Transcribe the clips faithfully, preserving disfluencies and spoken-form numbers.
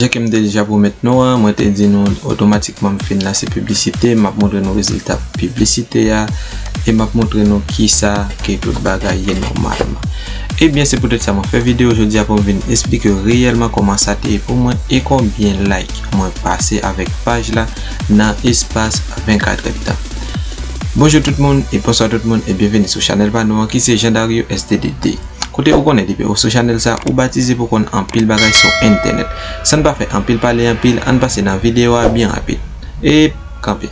Jan ke m te deja pwomèt nou an, mwen te di nou otomatikman m fin lanse piblisite, m ap montre nou rezilta piblisite a, e m ap montre nou kisa ke tout bagay ye nòmalman. Ebyen, se poutèt sa mwen fè videyo jodi a pou m vin esplike reyèlman kòman sa te ye pou mwen e konbyen like mwen pase avèk paj la nan espas vennkat èdtan. Bonjou tout moun e bonswa tout moun e byenveni sou chanèl pa nou an ki se Jean Dario S D D D. Kote ou konnen depi ou sou chanèl sa, ou batize pou konn anpil bagay sou entènèt. San n pa fè anpil pale anpil, ann pase nan videyo a byen rapid. E kanpe.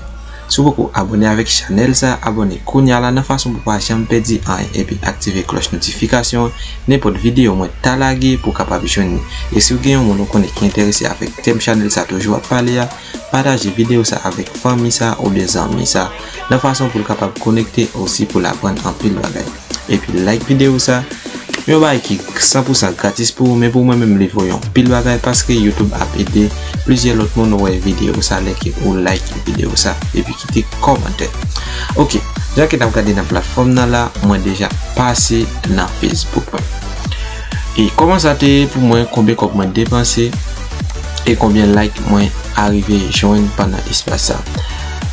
Si w poko abòne avèk chanèl sa, abòne kounya la nan fason pou pa janm pèdi anyen epi aktive klòch notifikasyon an, nenpòt videyo mwen ta lage pou w kapab jwenn li. E si w gen yon moun ou konnen ki enterese avèk tèm chanèl sa toujou ap pale a, pataje videyo sa avèk fanmi sa oubyen zanmi sa, nan fason pou l kapab konekte osi pou l aprann anpil bagay. Epi like videyo sa, yon bagay ki san pou san gratis pou ou, men pou mwen menm li vo yon pil bagay paske YouTube ap ede plizyè lòt moun wè videyo sa lè ke ou like videyo sa epi kite kòmantè. Ok, jan ke n ap gade nan platfòm nan la, mwen deja pase nan Facebook mwen. E kòman sa te ye pou mwen, konbyen kòb mwen depanse e konbyen like mwen arive jwenn pandan espas sa.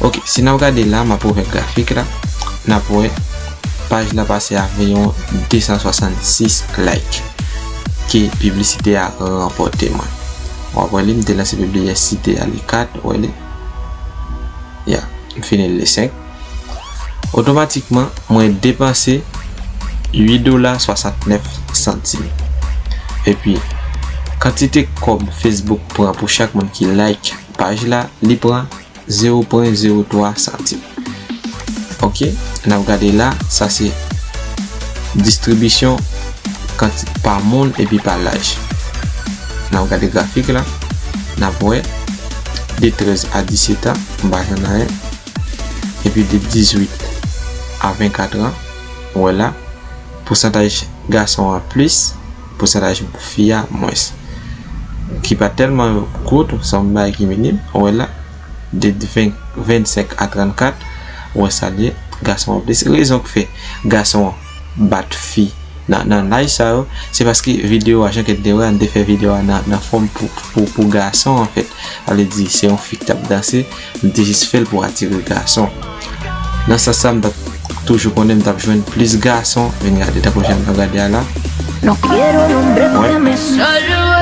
Ok, si n ap gade la, m ap ouvè grafik la, n ap wè paj la pase avyon de san swasannsis like ke piblisite a ranpòte mwen. W ap wè li, m te lanse piblisite a le kat, w wè li. Ya, m fini l le senk. Otomatikman, mwen depanse uit dola swasantnèf santim. Epi, kantite kòb Facebook pran pou chak moun ki like paj la, li pran zewo pwen zewo twa santim. Ok, n ap gade la, sa se distribisyon kanti-, pa moun epi pa laj. N ap gade grafik la, n ap wè de trèz a disèt an, m pa jwenn anyen. Epi de dizuit a vennkat an, ou wè la, pousantaj gason an plis, pousantaj fi a mwens. Ki pa tèlman gwo tou, se yon bagay ki minim, ou wè la, de ven, vennsenk a trannkat, ou wè sa l ye, gason an plis. Rezon k fè gason an bat fi nan, nan laj sa yo, se paske videyo a, jan ke n te wè a, n te fè videyo a nan, nan fòm pou, pou, pou gason, anfèt. Sa vle di, se yon fi k t ap danse, m te jis fè l pou atire gason. Nan sans sa, m t ap toujou konnen m t ap jwenn plis gason vin gade, tankou jan n ap gade a la. Wè. Ou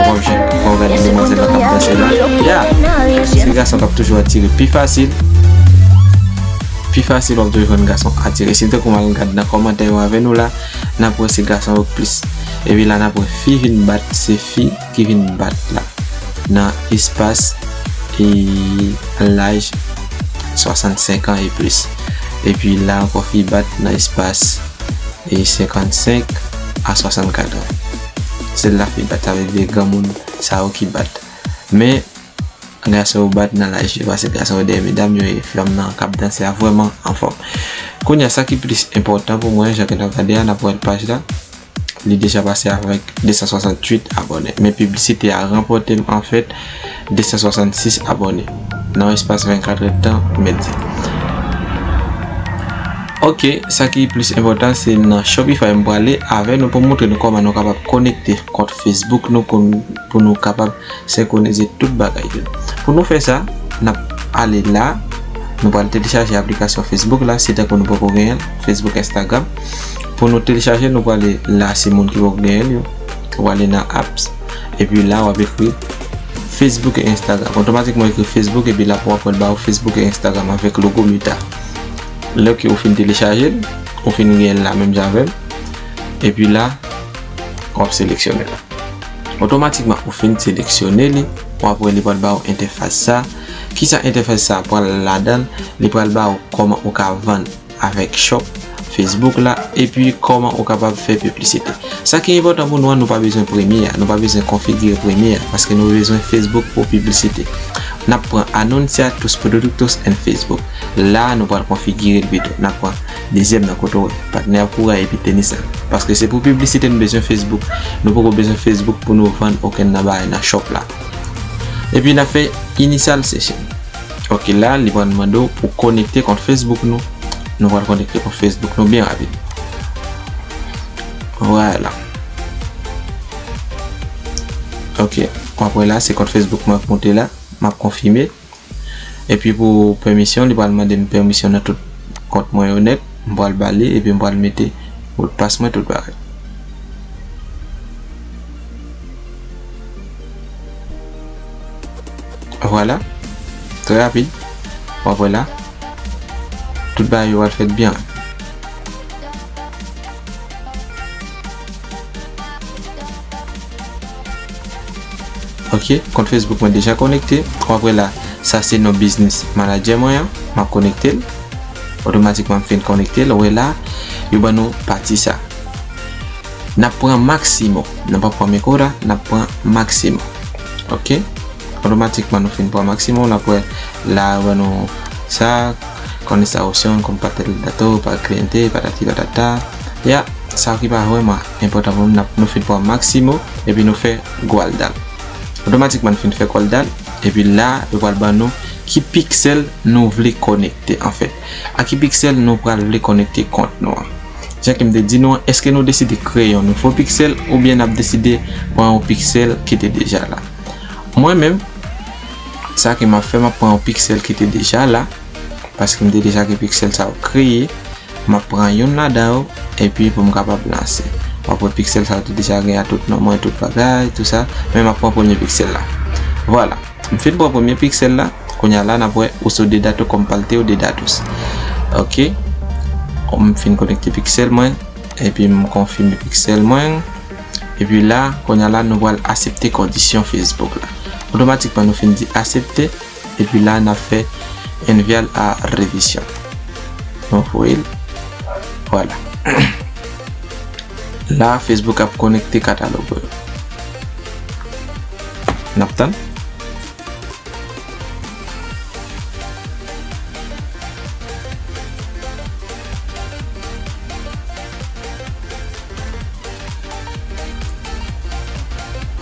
w ap jwenn, ou w ap gade demwazèl la k ap danse la. Ya! Se gason k ap toujou atire pi fasil. Pi fasil w ap toujou jwenn gason atire. Si n tankou m al gade nan kòmantè yo avè nou la, n ap wè se gason yo k plis. Epi la, n ap wè fi vin bat, se fi ki vin bat la nan espas e laj swasannsenk an e plis. Epi la ankò, fi bat nan espas e senkannsenk a swasannkat an. Se la fi bat, sa vle di granmoun sa yo ki bat. Men, gason yo bat nan laj yo, paske gason yo dèyè medam yo, e fanm nan k ap danse a vrèman anfòm. Kounye a, sa ki plis enpòtan pou mwen, jan ke n ap gade a, n ap wè paj la. Li deja pase avèk de san swasantuit abòne. Men piblisite a ranpòte m, anfèt, de san swasannsis abòne nan espas vennkat èdtan, m di. Ok, sa ki plis enpòtan, se nan Shopify m prale avè nou pou montre nou kòman nou kapab konekte kont Facebook nou pou, pou nou kapab senkwonize tout bagay yo. Pou nou fè sa, n ap ale la, nou pral telechaje aplikasyon Facebook la, si tankou nou poko genyen l, Facebook, Instagram. Pou nou telechaje, nou prale la, si moun ki poko genyen l yo, ou prale nan apps, epi la, w ap ekri Facebook e Instagram. Otomatikman, w ekri Facebook, epi la, w ap wè l ba ou Facebook e Instagram avèk logo Meta. Lè ke ou fin telechaje l, ou fin genyen l la menm jan avè m, epi la, w ap seleksyone l. Otomatikman, ou fin seleksyone li, w ap wè li pral ba ou entèfas sa. Kisa entèfas sa pral ladan l? Li pral ba ou kòman ou ka vann avèk shop Facebook la, epi kòman ou kapab fè piblisite. Sa ki enpòtan pou nou an, nou pa bezwen premye a, nou pa bezwen konfigire premye a, paske nou bezwen Facebook pou piblisite. N ap pran anunciar tus productos en Facebook. La, nou pral konfigire l pito. N ap pran dezyèm nan kote w wè patnè pou epi tenis la. Paske se pou piblisite nou bezwen Facebook. Nou poko bezwen Facebook pou nou vann okenn nan bagay nan shop la. Epi n ap fè initial session. Ok, la, li pral mande w pou konekte kont Facebook nou. Nou pral konekte kont Facebook nou byen rapid. Vwala. Ok. W ap wè la, se kont Facebook mwen ap monte la. M ap konfime. Epi pou pèmisyon, li pral mande m pèmisyon nan tout kont mwen yo nèt. M pral ba li, epi m pral mete modpas mwen, tout bagay. Vwala. Trè rapid. W ap wè la. Tout bagay yo pral fèt byen. Ok, kont Facebook mwen deja konekte. W ap wè la, sa se non business manager mwen an. M ap konekte l. Otomatikman m fin konekte l. W wè la, yo ban nou pati sa. N ap pran maximum. Nou p ap pran micro la, n ap pran maximum. Ok? Otomatikman nou fin pran maximum, n ap wè la, yo ban nou sa, con esta opción, compartir datos para cliente, patati patata. Ya, sa ki pa vrèman enpòtan pou nou, n ap, nou fin pran maximum, epi nou fè guardar. Otomatikman nou fin fè guardar, epi la, yo pral ban nou ki pixel nou vle konekte, anfèt. A ki pixel nou pral vle konekte kont nou an. Jan ke m te di nou an, èske nou deside kreye yon nouvo pixel oubyen n ap deside pran yon pixel ki te deja la? Mwen menm, sa ke m ap fè, m ap pran yon pixel ki te deja la, paske m te deja gen pixel sa yo kreye. M ap pran youn ladan yo, epi pou m kapab lanse. W ap wè pixel sa yo te deja gen a tout non mwen, tout bagay, tout sa, men m ap pran premye pixel la. Vwala. M fin pran premye pixel la. Kounye a la, n ap wè uso de datos, compartir de datos. Ok. M fin konekte pixel mwen, epi m konfime pixel mwen. Epi la, kounye a la, nou pral aksepte kondisyon Facebook la. Otomatikman, nou fin di aksepte, epi la, n ap fè enviar a revisión. Nou voye l. Vwala. La, Facebook ap konekte katalòg yo. N ap tann.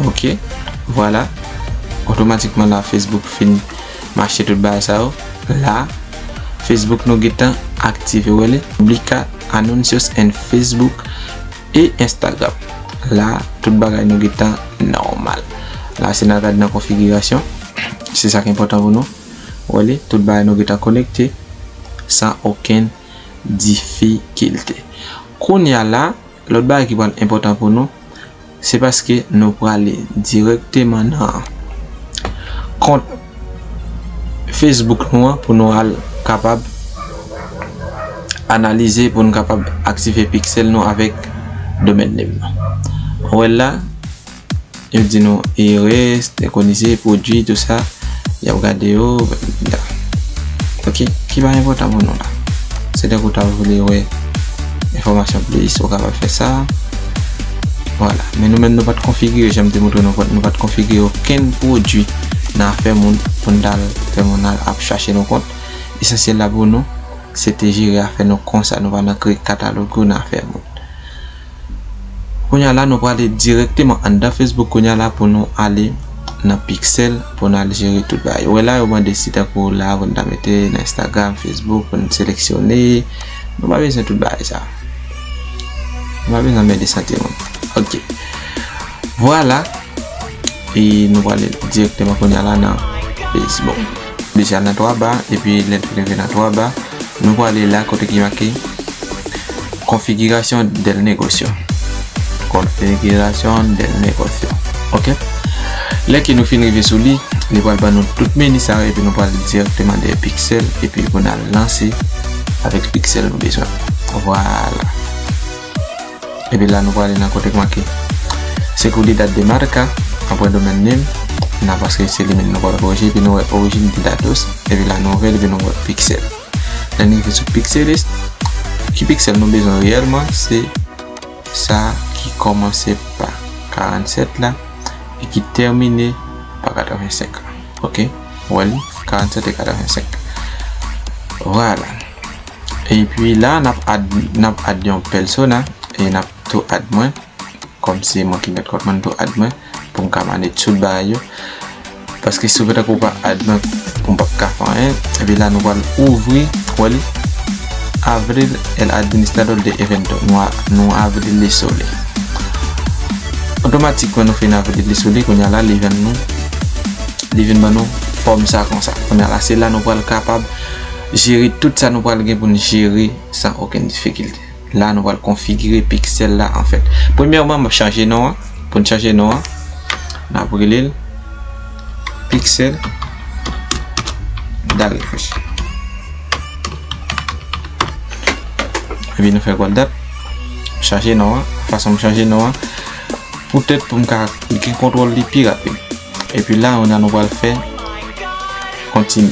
Ok, vwala. Otomatikman la, Facebook fin mache tout bagay sa yo. La, Facebook nou gentan aktive, w wè li. Publica anuncios en Facebook e Instagram. La, tout bagay nou gentan nòmal. La, si n al gade nan konfigirasyon, se sa ki enpòtan pou nou. W wè li, tout bagay nou gentan konekte san okenn difikilte. Kounye a la, lòt bagay ki pral enpòtan pou nou, se paske nou prale dirèkteman nan kont Facebook nou an pou nou al kapab analize, pou nou kapab aktive pixel nou avèk domain name nou. Ou wè la, yo di nou ere, sinkronise, pwodui, tout sa. Y ap gade yo, ya. Ok, ki pa enpòtan pou nou la. Se tankou w ta vle wè enfòmasyon plis, ou kapab fè sa. Vwala. Men nou menm, nou pa t konfigire, jan m te montre nou, nou pa t konfigire okenn pwodui nan afè moun pou n t al fè moun al ap chache nou kont. Esansyèl la pou nou, se te jere afè nou konsa, nou pa nan kreye katalòg yo nan afè moun. Kounye a la, nou prale dirèkteman anndan Facebook kounye a la pou nou ale nan pixel, pou nou al jere tout bagay. Ou wè la, yo mande si tankou la, pou nou ta mete nan Instagram, Facebook, pou nou seleksyone. Nou pa bezwen tout bagay sa. Nou pa bezwen anmède sante moun. Ok. Vwala. E nou prale dirèkteman kounye a la nan Facebook. Deja nan twa ba, epi lè n fin rive nan twa ba, nou prale la kote ki make Configuración del negocio. Configuración del negocio. Ok? Lè ke nou fin rive sou li, li pral ban nou tout meni sa yo, epi nou pral dirèkteman dèyè pixel, epi pou n al lanse avèk pixel nou bezwen. Vwala. Epi la nou prale nan kote k make seguridad de marca, apre domain name, nan paske se li menm nou pral korije, epi nou wè origin de datos, epi la nou ouvè l, epi nou wè pixel. Lè n rive sou pixeles, ki pixel nou bezwen reyèlman, se sa ki kòmanse pa karannsèt la, e ki tèmine pa katrevensenk la. Ok? Ou wè li? Karannsèt e katrevensenk. Vwala. Epi la, n ap add, n ap add yon persona, e n ap tou add mwen. Kòm se mwen ki mèt kont mwen, m tou add mwen, pou m ka manage tout bagay yo. Paske si w fè tankou w pa add mwen, m p ap ka fè anyen. Epi la, nou pral ouvri, w wè li, abrir el administrador de evento. Nou a, nou avri li sou li. Otomatikman nou fin avèt li sou li, kounye a la li vin nou, li vin ban nou fòm sa konsa. Kounye a la se la nou pral kapab jere tout sa nou pral gen pou n jere san okenn difikilte. La nou pral konfigire pixel la anfèt. Premyèman m ap chanje non an. Pou n chanje non an, n ap rele l pixel da refresh. Epi nou fè gòl dat. Chanje non an. Fason m chanje non an, poutèt pou m ka gen kontwòl li pi rapid. Epi la, kounye a nou pral fè kontinye.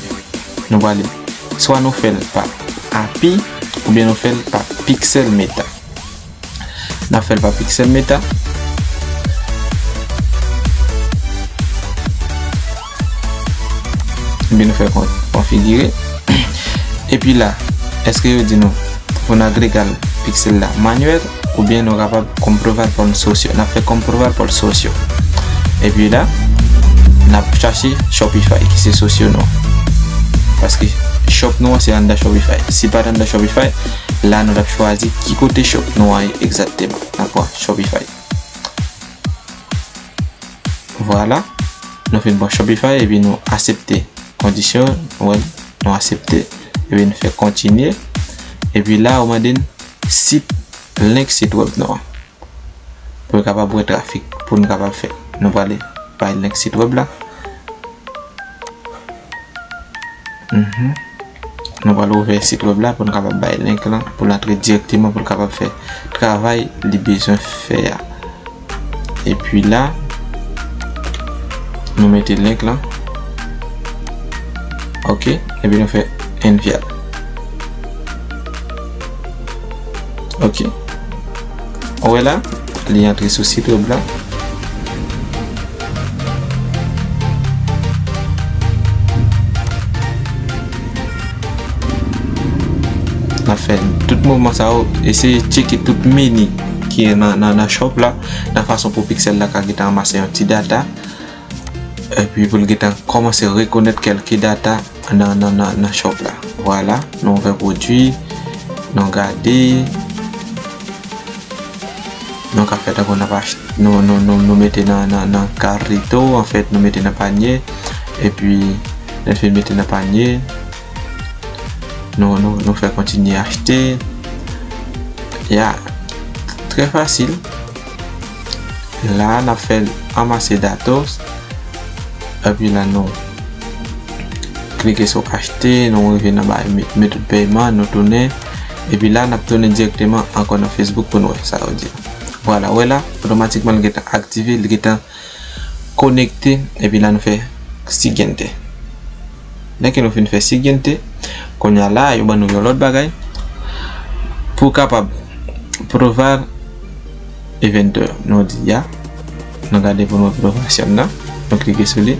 Nou pral, swa nou fè l pa api, oubyen nou fè l pa pixel meta. N ap fè l pa pixel meta. Epi nou fè kon-, konfigire. Epi la, èske yo di nou pou n agrega l pixel la manyèl, oubyen nou kapab comprova por socio? N ap fè comprova por socio. Epi la, n ap chache Shopify, ki se socio nou an. Paske shop nou an se anndan Shopify. Si pa t anndan Shopify, la nou t ap chwazi ki kote shop nou an ye egzakteman. N ap pran Shopify. Vwala. Nou fin pran Shopify epi nou aksepte kondisyon, nou, nou aksepte, epi nou fè kontinye. Epi la, yo mande n sit, link sit web nou an. Pou yo kapab wè trafik, pou nou kapab fè. Nou prale bay link sit web la. Mhm. Nou pral ouvè sit web la pou n kapab bay link lan, pou l antre dirèkteman, pou l kapab fè travay li bezwen fè a. Epi la, nou mete link lan. Ok, epi nou fè enviar. Ok. Ou wè la, li antre sou sit web la. N ap fè tout mouvman sa yo, eseye tcheke tout meni ki nan, nan, nan shop la, nan fason pou pixel la ka gentan ranmase yon ti data. Epi pou l gentan kòmanse rekonèt kèlke data nan, nan, nan, nan shop la. Vwala, nou ouvè pwodui, nou gade, nou ka fè tankou n ap achte, nou, nou, nou, nou mete nan, nan, nan karito, anfèt, nou mete nan panye, epi lè n fin mete nan panye, nou, nou, nou fè kontinye achte. Ya, trè fasil. La, n ap fè l anmase datos. Epi la, nou klike sou achte, nou rive nan bay me-, metòd pèyman, nou tounen. Epi la, n ap tounen dirèkteman ankò nan Facebook pou nou wè sa yo di. Vwala, wè la, otomatikman l gentan aktive, l gentan konekte, epi la nou fè siguiente. Lè ke nou fin fè siguiente, kounye a la, yo ban nou yon lòt bagay pou kapab provar eventer. Nou di ya, nou gade pou nou wè provasyonn nan, nou klike sou li.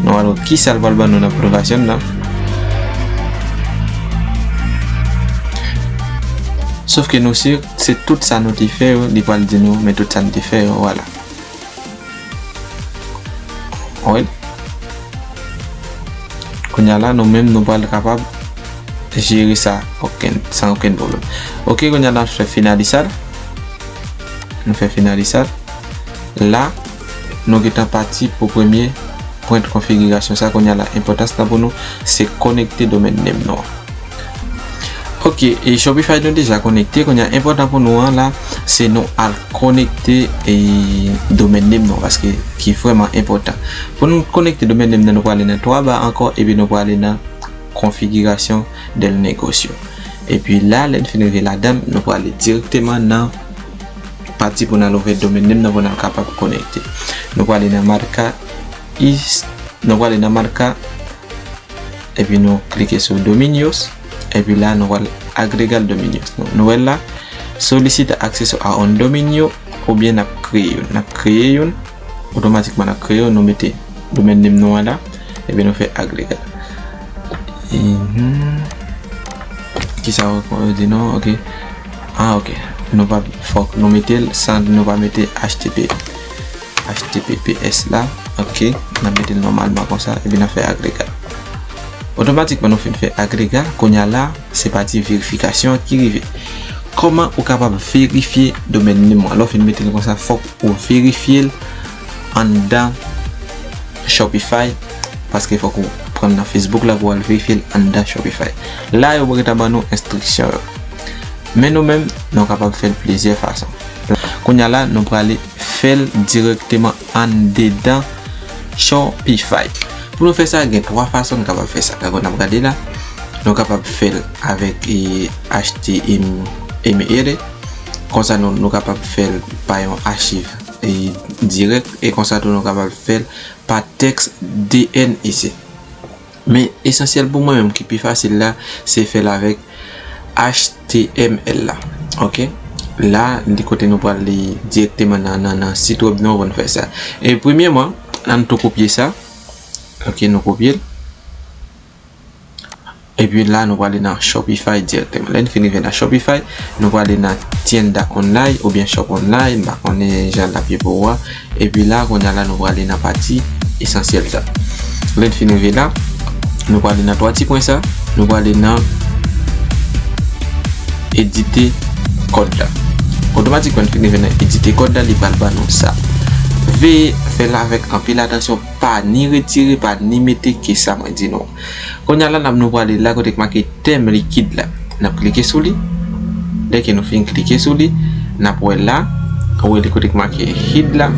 Nou al wè kisa l pral ban nou nan provasyonn nan. Sof ke nou si, se tout sa nou te fè yo, li pral di nou, men tout sa nou te fè yo, vwala. Wi. Kounye a la, nou menm, nou pral kapab jere sa okenn, san okenn pwoblèm. Ok, kounye a la, nou fè finalisad. Nou fè finalisad. La, nou gentan pati pou premye pwen konfigirasyon sa. Kounye a la, enpòtans lan pou nou, se konekte domèn name nou an. Ok, e Shopify nou deja konekte. Kounye a, enpòtan pou nou an la, se nou al konekte e domèn name nou, paske ki vrèman enpòtan. Pou nou konekte domèn name nan, nou prale nan twa ba ankò, epi nou prale nan konfigirasyon del negocio. Epi la, lè n fin rive ladan, nou prale dirèkteman nan pati pou n al ouvè domèn name nan pou n al kapab konekte. Nou prale nan marka is, nou prale nan marka epi nou klike sou dominios, epi la nou pral agregar dominios. Nou, nou wè la, solicita acceso a un dominio, oubyen n ap kreye youn. N ap kreye youn, otomatikman n ap kreye youn, nou mete domèn name nou an la, epi nou fè agregar. Mhm. Kisa yo di non, ok. Ah, ok. Nou pa, fòk nou mete l san nou pa mete H T T P. H T T P S la, ok, n ap mete l nòmalman konsa, epi n ap fè agrega. Otomatikman nou fin fè agrega, kounye a la, se pati verifikasyon an ki rive. Kòman ou kapab verifye domèn name ou an? Lè w fin mete l konsa, fòk ou verifye l anndan Shopify, paske fòk ou pran l nan Facebook la pou w al verifye l anndan Shopify. La, yo gentan ban nou enstriksyon yo. Men nou menm, nou kapab fè l plizyè fason. Kounye a la, nou prale fè l dirèkteman anndedan Shopify. Pou nou fè sa, gen twa fason nou kapab fè sa. Tankou n ap gade la, nou kapab fè l avèk, e, H T M L. Konsa nou, nou kapab fè l pa yon achiv, e, dirèk, e konsa tou nou kapab fè l pa tèks D N S. Men esansyèl pou mwen menm ki pi fasil la, se fè l avèk H T M L la. Oke? La, li kote nou pral li dirèkteman nan, nan, nan sit wèb nou pou n fè sa. E premyèman, ann tou kopye sa. Oke, nou kopye l. Epi la, nou prale nan Shopify dirèkteman. Lè n fin rive nan Shopify, nou prale nan Tienda Online oubyen Shop Online, m pa konnen jan l ap ye pou ou a. Epi la, kounye a la, nou prale nan pati esansyèl sa. Lè n fin rive la, nou prale nan twa ti pwen sa, nou prale nan edite kòd la. Otomatikman, n fin rive nan edite kòd la, li pral ban nou sa. Veye fè l avèk anpil atansyon, pa ni retire, pa ni mete ke sa mwen di nou. Kounye a la, n ap nou prale la kote k make tèm likid la. N ap klike sou li. Dèke nou fin klike sou li, n ap wè la, ou wè li kote k make HID la.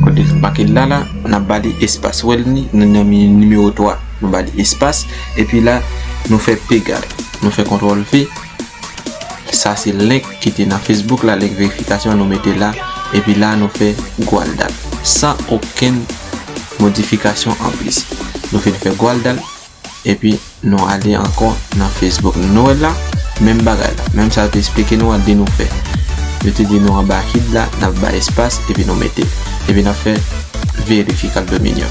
Kote k make la la, n ap ba li espas. Ou wè li ni-, nan, nan mi-, nimewo twa, nou ba li espas. Epi la, nou fè pegar. Nou fè kontwòl V. Sa se link ki te nan Facebook la, link verifikasyon nou mete la. Epi la, nou fè gwal dal. San okenn modifikasyon anplis. Nou fin fè gwal dal. Epi nou ale ankò nan Facebook. Nou wè la, menm bagay la. Menm sa yo te eksplike nou an, di nou fè. Yo te di nou anba HID la, n ap bay espas, epi nou mete l. Epi n ap fè verifikal dominion.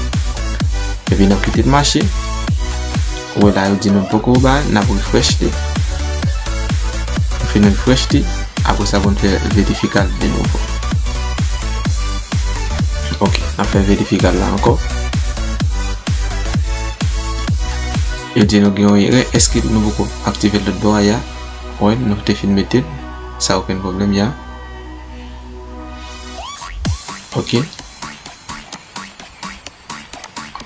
Epi n ap kite l mache. Ou wè la, yo di nou poko bay, n ap refresh li. Nou fin refresh li. Apre sa, pou n fè verifikal de nouvo. Ok, n ap fè verifikal la ankò. Yo di nou gen yon erè. Èske nou poko aktive l lòt bò a ya? Wè, nou te fin mete l. Sa okenn pwoblèm ya. Ok.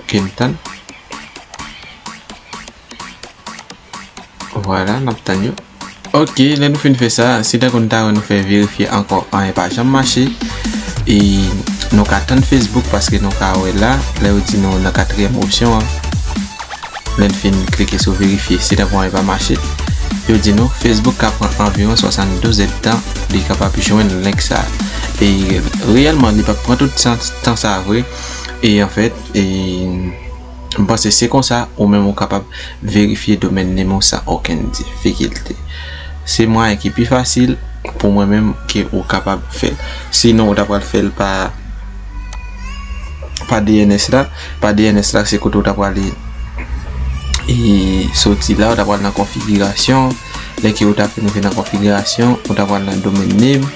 Ok, n tann. Vwala, n ap tann yo. Ok, lè nou fin fè sa, se tankou n ta wè nou fè verifye ankò, anyen pa janm mache. E nou ka tann Facebook paske nou ka wè la, lè yo di nou nan katriyèm opsyon an, lè n fin klike sou verifye, se tankou anyen pa mache. Yo di nou, Facebook ka pran anviwon swasanndouz èdtan pou li kapab jwenn link sa. E reyèlman, li p ap pran tout tan, tan sa vre. E anfèt, e M panse se konsa ou menm ou kapab verifye domèn name ou san okenn difikilte. Se mwayen ki pi fasil pou mwen menm ke ou kapab fè l. Sinon, ou ta pral fè l pa, pa D N S la. Pa D N S la, se kote ou ta pral e, soti la, ou ta pral nan konfigirasyon. Lè ke ou ta fin rive nan konfigirasyon, ou ta pral nan domèn name.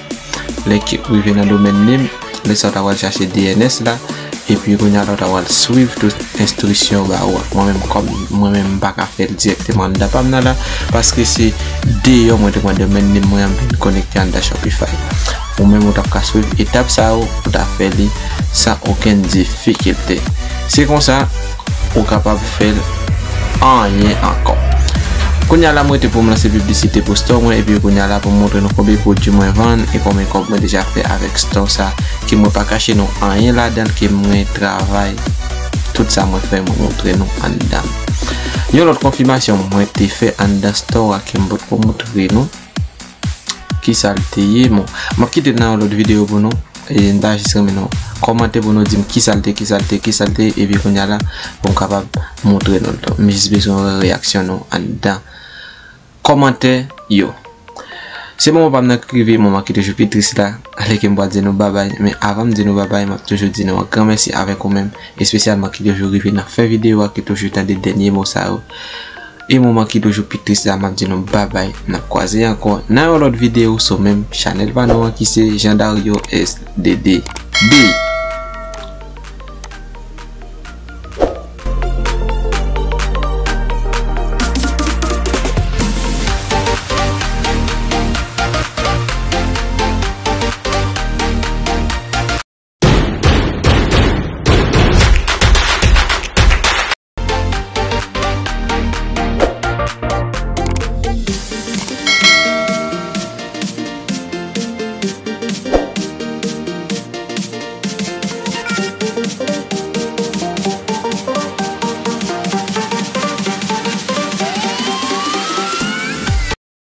Lè ke ou rive nan domèn name, lè sa ou ta pral chache D N S la, epi kounye a la ou ta pral swiv tout enstriksyon yo ba ou a. Mwen menm, kòm mwen menm m pa ka fè l dirèkteman anndan pa m nan la, paske se deyò mwen te pran domèn name mwen an, m vin konekte anndan Shopify. Ou menm ou t ap ka swiv etap sa yo, ou ta fè li san okenn difikilte. Se konsa, ou kapab fè l anyen ankò. Kounye a la, m rete pou m lanse piblisite pou store mwen, epi kounye a la pou m montre nou konbyen pwodui mwen vann e konbyen kòb mwen deja fè avèk store sa, ke mwen pa kache nou anyen ladan l, ke mwen travay, tout sa mwen fè, mwen montre nou anndan l. Yon lòt konfimasyon mwen te fè anndan store a ke m potko montre nou kisa l te ye. Bon, m ap kite l nan yon lòt videyo pou nou. E m ta jis renmen nou kòmante pou nou di m kisa l te, kisa l te, kisa l te, epi kounye a la, pou m kapab montre nou l tou. M jis bezwen wè reyaksyon nou anndan kòmantè yo. Se moman pa m nan ki rive, moman ki toujou pi tris la, lè ke m pral di nou babay. Men avan m di nou babay, m ap toujou di nou yon gran mèsi avèk ou menm, espesyalman ki toujou rive nan fen videyo a, ki toujou tande dènye mo sa yo. E moman ki toujou pi tris la, m ap di nou babay. N ap kwaze ankò nan yon lòt videyo sou menm chanèl pa nou an ki se Jean Dario S D D D.